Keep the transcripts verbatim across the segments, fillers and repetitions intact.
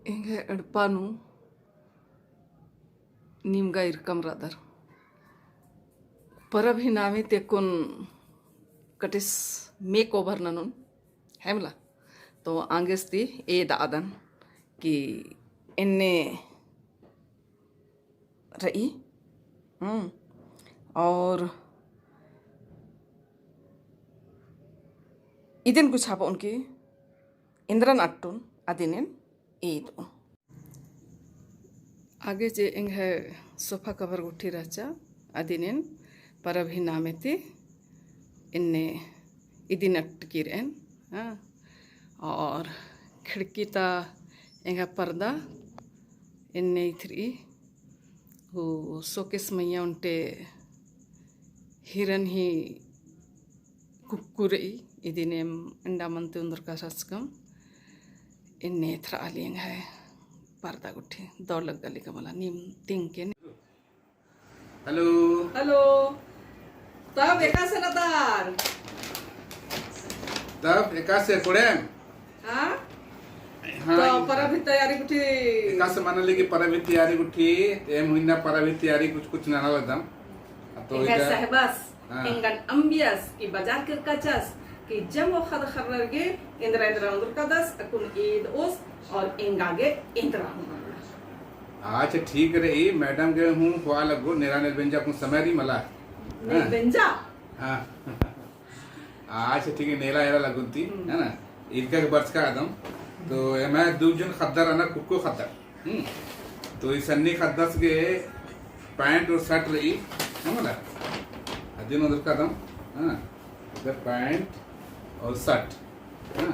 एंग्है एड़पा नू नीम गा इरकम रअदर। परब ही नामे ती अक्कुन कटिस makeover ननुन, है मला? तो आंगेस ती एदआदन कि एन्ने रई। हम्म। और इदिन गुछाबओन कि एन्दरन अट्टोन अदिन एन एदओन। आगे जे एंग्है sofa cover गुट्ठी रहचा, अदिन एन परब ही नामे ती एन्ने इदिन अट्टकी रएन, हाँ। और खिड़की ता एंग्है पर्दा एन्ने इथरई, हूँ showcase मइय्याँ ओन्टे हिरन ही कुक्कु रई, इदिन एम एंडा मन ती ओन्दरका रहचकम, एन्ने एथरआ ली एंग्है पर्दा गुट्ठी, दौ लग्गा ली का मला नीम तिंगके ने। Hello। Hello। तब एकासे रअदर? तब एकासे कोड़े? हाँ? हाँ, तो परब ही तैयारी गुट्ठी। एकासे मना लगी परब ही तैयारी गुट्ठी, एम हूँ इन्ना परब ही तैयारी कुछ कुछ नना लगदम। तो एंग्है इधर सहबस, हाँ। एंगन अम्बियस कि बजार केरकाचस कि जम्मो ख़द्द ख़र्रर गे एन्दरा एन्दरा ओन्दरकादस, अक्कुन एदओस और एंगा गे एन्दरा ओन्दरकादस। अच्छा, ठीक रई, madam गे हूँ होआ लग्गो, नेला नेलबेंजा कुन समय रई मला। नेलबेंजा? हाँ। अच्छा, ठीक है, नेला एरा लग्गो ती, हम्म। है ना? इरका गे बरचका आदम। तो एम्है दू जन ख़द्दर रअनर, कुक्को ख़द्दर। हम्म। तो ई सन्नी ख़द्दस गे pant और shirt रई, है मला? अदिन ओन्दरकादम, हाँ। इधर pant और shirt, हाँ।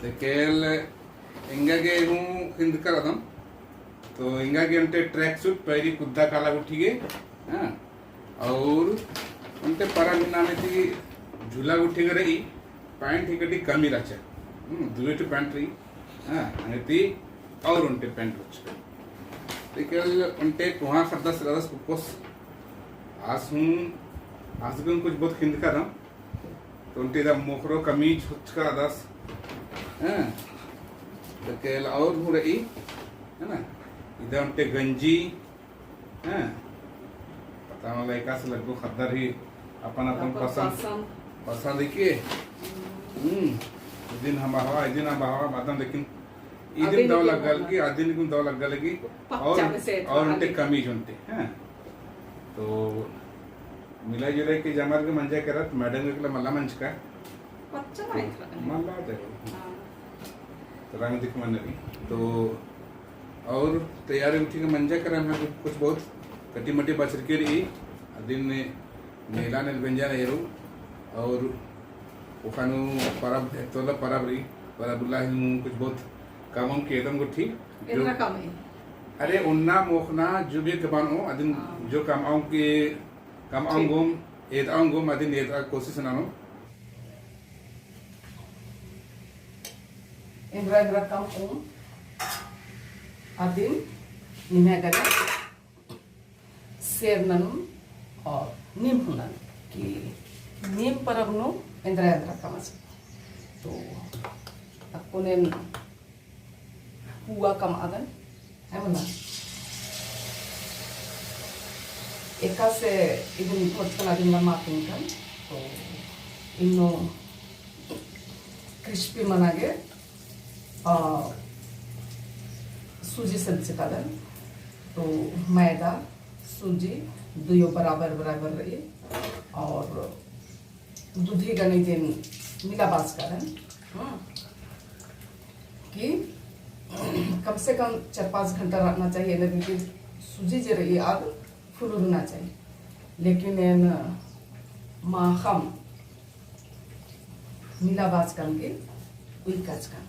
ते केल एंगा गे हूँ ख़िंदका रअदम। तो एंगा गे ओन्टे track suit, पैरी कुद्दा काला गुट्ठी गे, हाँ। और ओन्टे परब ही नामे ती झूला गुट्ठी गे रई, pant ही कटी कमी रहचा। हम्म, दुई ठो pant रई, हाँ, अंगती और ओन्टे pant रहचा। ते केल ओन्टे कोहाँ ख़द्दस रअदस कुक्कोस। आस हूँ, आस गे हूँ कुछ बहुत ख़िंदकादम। तो ओन्टे इदा मोख़रो कमीज होचका रअदस। हाँ। तो केल और हूँ रई, है ना? इदा ओन्टे गंजी, हाँ। पता मला एकासे लग्गो ख़द्दर ही अपन अपन अपन पसंद, पसंद। पसंद ही के। हम्म। इदिन हम्बा हवा, इदिन हम्बा हवा, बादम लेकिन इदिन अदिन दौ लग्गा लगी, अदिन कुन दौ लग्गा लगी। पच्चा और, में से और ओन्टे कमीज ओन्टे, हाँ। तो मिला जुला के जमर के मंजा केरत, madam गे इकला मल्ला मंजका। पच्चा नहीं था। मल्ला जरूर। हाँ। तो रंग दिख मन रई। तो और तैयारी गुट्ठी गे मंजा केरा, एम्है कुछ बहुत कटी मटी बछरकी रई, अदिन नेला नेलबेंजा एरो, और ओखा नू परब, एतोला परब रई, परब उल्ला ही नू कुछ बहुत काम उम केदम गुट्ठी। जो एन्दरा काम है? अरे, ओन्ना मोख़ना जो भी कमानो, अदिन हाँ। जो कमआ ओंगोम के, कमआ ओंगोम, ठीक। एदआ ओंगोम, अदिन एदआ कोशिश ननो। एन्दरा एन्दरा कमओम, अदिन निम्है गने share ननोन और नीम हूँ ननोन कि नीम परब नू एन्दरा एन्दरा कमचका। तो अक्कुन एन पुआ कमआदन, है मला। एकासे इदिन होचकन अदिन गा मातिंगकन, तो इन्नु crispy मना गे, आ, सूजी सल्चकादन, तो मैदा, सूजी, दुयो बराबर बराबर रई, और दूधी गने जेन मिला बाचकादन, हम्म, कि कम से कम चार पाँच घंटा रखना चाहिए, लेकिन सूजी जे रई आद फुलुरना चाहिए, लेकिन एन माखम मिला बाचकन की उइकाचकन,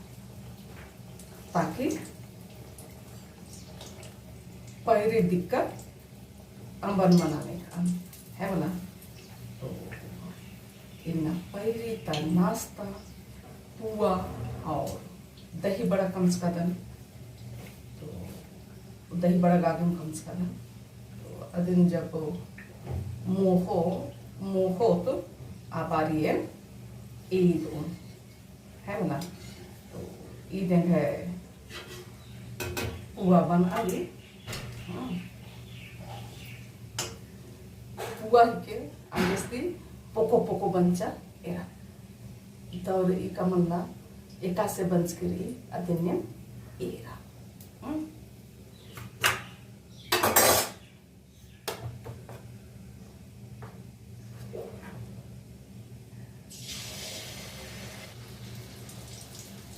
ताकि पैरी दिक्कत अम्बन मना लेखा, है मला? तो इन्ना पैरी ता नाश्ता, पुआ और दही बड़ा कमचकादन। तो दही बड़ा गागम कमचकादन। तो अदिन जब मोख़ो, मोख़ोत आ बारी एन ईद ओन, है मला? तो ईद एंग्है पुआ बन आली। हम्म। पुआ हिके अंगेस्ती पोको पोको बंचा एरा। दौर ई कमल्ला एकासे बंचकी रई अदिन एरा। हम्म।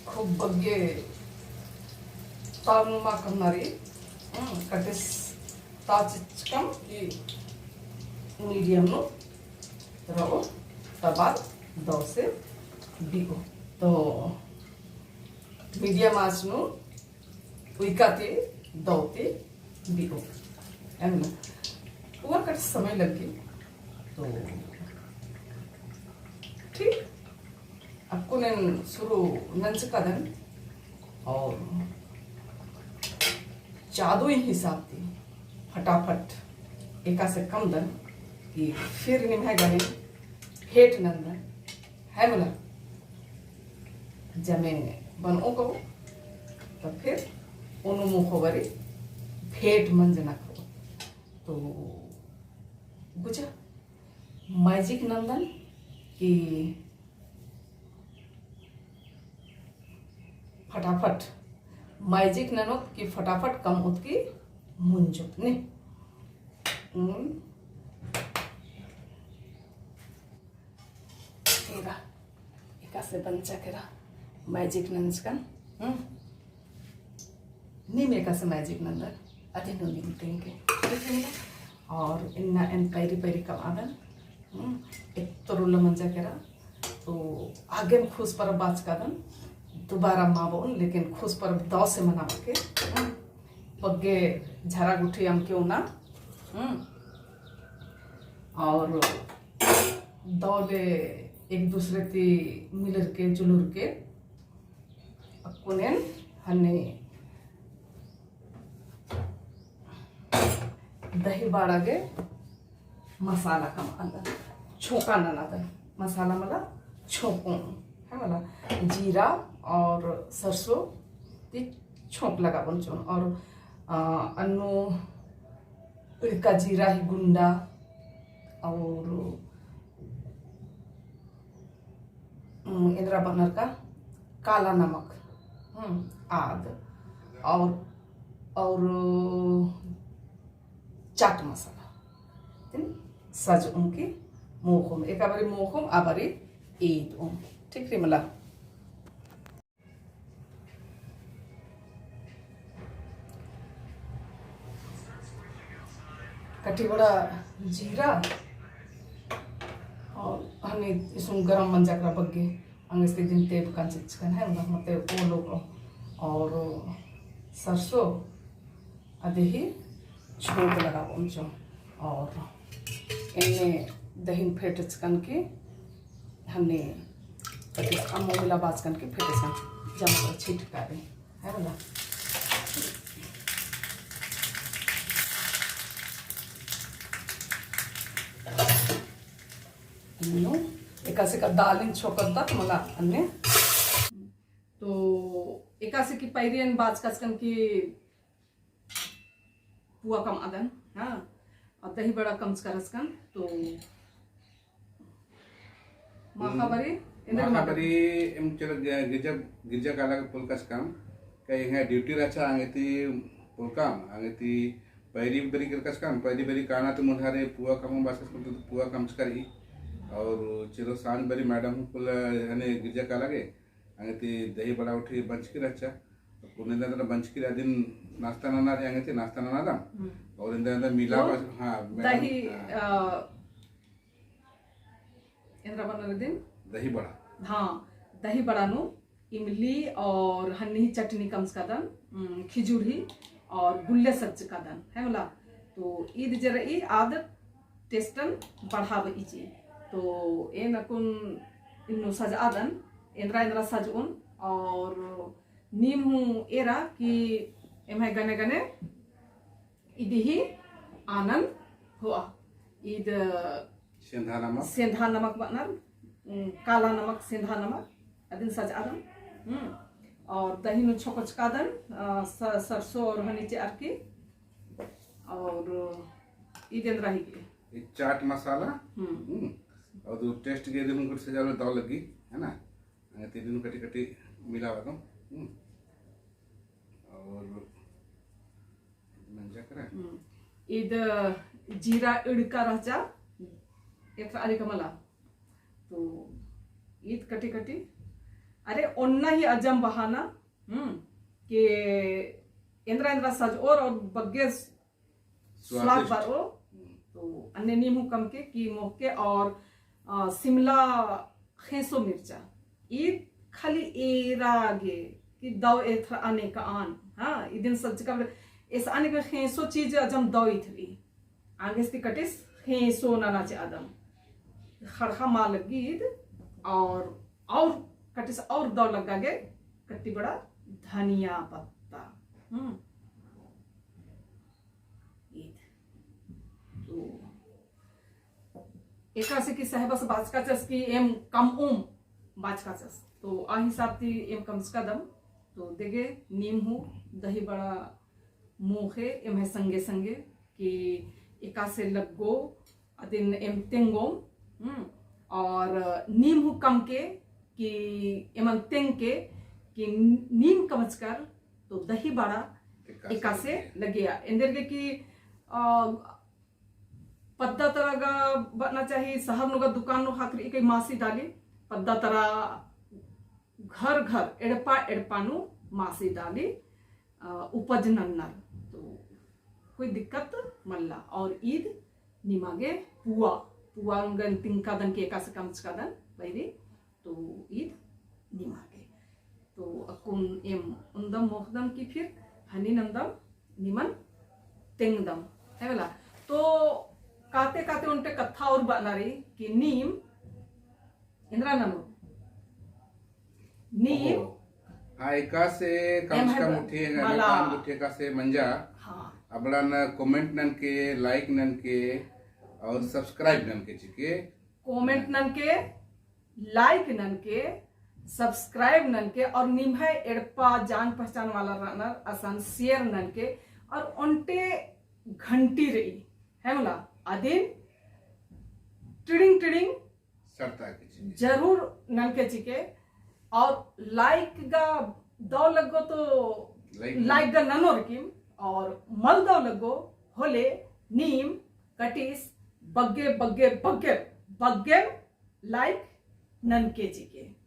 खूब बग्गे तालुमा कमना रई, हम्म, कटेस ता चिचकम की medium नू रओ, तबाद दौ से बिओ। तो medium आँच नू उइका ती दौ ती बिओ। एन्ना। उआ कट समय लग्गी। तो ठीक। अक्कुन एन शुरू नंजकादन और जादुई हिसाब ती फटाफट एकासे कमदन कि फिर निम्है गने भेंट नंदन। है मला, जमे बनो कबो, तो फिर ओनु मोख़ो बारी भेंट मंजना कबो। तो गुजा, magic नंदन कि फटाफट, magic ननोत कि फटाफट कमओत कि मुंजोत ने। हम्म। एरा, एकासे बंचा केरा, magic नंजकन, हम्म। नीम एकासे magic नंदर, अदिन हूँ नीम तेंगके। और इन्ना एन पैरी पैरी कमआदन, हम्म, एत्तर उल्ला मंजा केरा, तो आगेन खुस परब बाचकादन, दोबारा मा बओन, लेकिन खुस परब दौ से मनाबके, हम्म, बग्गे झरा गुट्ठी अमके ओना, हम्म, और दौ ले एक दूसरे ती मिलर के, जुलुर के, अक्कुन एन हन्ने दही बड़ा गे मसाला कमआदन, छोंका ननादन, मसाला मला छोंकुन, है मला, जीरा और सरसों ती छोंक लगाबओन चिओन और, अ, अन्नु इड़का जीरा ही गुंडा और, हम्म, एन्दरा बअनर का काला नमक, हम्म, आद और, और चाट मसाला। तिन सजओम की मोख़ोम, एका बारी मोख़ोम, आ बारी ईदओम। ठीक रई मला। कट्टी बड़ा जीरा और हन्ने इसुन गरम मंजा केरा बग्गे, अंगेस्ते दिन तेब कांचिचकन है, मतलब, मते ओ लोग और सरसों अदही छोंक लगाबओन चिओन और एन्ने दहिन फेटचकन की हन्ने अम्मो मिला बाचकन की फेटचकन जमा छिटका दे है मला। इन्नु एकासे का दालिन छोकरता तो मला अन्ने तो एकासे की पैरियन बाचकाचकन की पुआ कमआदन, हाँ, और दही बड़ा कमचका रहचकन, तो माखा हम्म। बारी, एन्देर माखा माखा बारी, एम चलो ग-, गिरजा, गिरजा काला के पोलकाचकम, का एंग्है duty रहचा, आंगे ती पोलकम, आंगे ती पैरी बारी केरकाचकम, पैरी बारी काना तो मुन्हारे पुआ कमओम बाचकाचकम, तो पुआ कमचका रई, और चलो सांझ बारी madam हूँ पोल्ला हने गिरजा काला गे, आंगे ती दही बड़ा उठी बंचकी रहचा। कुन एन्देर एन्देर बंचकी रई अदिन नाश्ता नना रई, आंगे ती नाश्ता ननादम। हम्म। और एन्देर एन्देर मिला तो बस, हाँ, madam, दही, हाँ। अ, एन्देर बअनर अदिन? दही बड़ा। हाँ, दही बड़ा नू इमली और हन्नी ही चटनी कमचकादन, उम, खिजूर ही और गुल्ले सज्जकादन, है मला? तो ईद जे रई आद taste न बढ़ाबई ची। तो एन अक्कुन इन्नु सजआदन, एन्दरा एन्दरा सजओन और नीम हूँ एरा कि एम्है गने गने इदी ही आनंद होआ। ईद सेंधा नमक। सेंधा नमक बअनर, उम, काला नमक, सेंधा नमक, अदिन सजआदन। हम्म। और दही नू छोकचकादन, अ, स-, सरसों और हनी चिअर की, और ईद एन्दरा ही के। ये चाट मसाला, हम्म। हम्म। और दो taste गे दे हूँ कुछ से ज्यादा दव लगी, है ना? अगर तेरे नू कटी कटी मिलावा दो। हम्म। और मंजा करा। हम्म। ईद जीरा इड़का रहचा, एथरा अरे कमला। तो ईद कटी कटी, अरे ओन्ना ही अजम बहाना, हम्म, के एन्दरा एन्दरा सजओर और बग्गे स्वाद स्वादिष्ट। बरओ। हम्म। तो अन्ने नीम हूँ कमके कि मोहके और, अ, शिमला ख़ेंसो मिर्चा। ईद खाली एरा गे कि दव एथरा अनेक आन। हाँ, इदिन सज्जका एस अनेक ख़ेंसो चीज अजम दव इथरी। आगे से कटिस ख़ेंसो नना चिअदम। ख़ड़ख़ा मा लग्गी ईद और, और कटिस और दव लग्गा गे कट्टी बड़ा धनिया पत्ता। हम्म। ईद। तो एकासे कि साहेबस बाचकाचस कि एम कमओम बाचकाचस। तो आ हिसाब ती एम कमचकादम। तो देगे नीम हूँ दही बड़ा मोख़े एम्है संगे संगे कि एकासे लग्गो अदिन एम तेंगोम, हम्म, और नीम हूँ कमके कि एमन तेंगके कि नीम कमचकर तो दही बड़ा एकासे एकासे लग्गिया। लग्गिया। एन्देरगे कि, अ, पद्दा तरा गा बअना चाही, शहर नू गा दुकान नू ख़क्खरई कई मासी दाली, पद्दा तरा घर घर, एड़पा एड़पा नू मासी दाली, अ, उपज नन्नर। तो कोई दिक्कत मल्ला। और ईद निमा गे पुआ, पुआ गन तिंकादन के एकासे कमचकादन बैरी, तो ईद निमा गे। तो अक्कुन एम ओन्दम मोख़दम कि फिर हनी नन्दम निमन तेंगदम, है वाला। तो काते काते ओन्टे कत्था और बअना रई कि नीम एन्दरा ननो। नीम ओहो। हाँ, एकासे कम से कम उठे, मला। एकासे मंजा। हाँ। अबड़न comment ननके, like ननके और subscribe ननके चिके। Comment ननके, like ननके, subscribe ननके और निम्है एड़पा जान पहचान वाला रअनर असन share ननके और ओन्टे घंटी रई, है मला, अदिन टिड़िंग टिड़िंग सरता के चिके। जरूर ननके चिके। और like गा दव लग्गो तो like like गा ननोर किम, और मल दव लग्गो होले नीम कटिस बग्गे बग्गे बग्गे बग्गे like ननके चिके।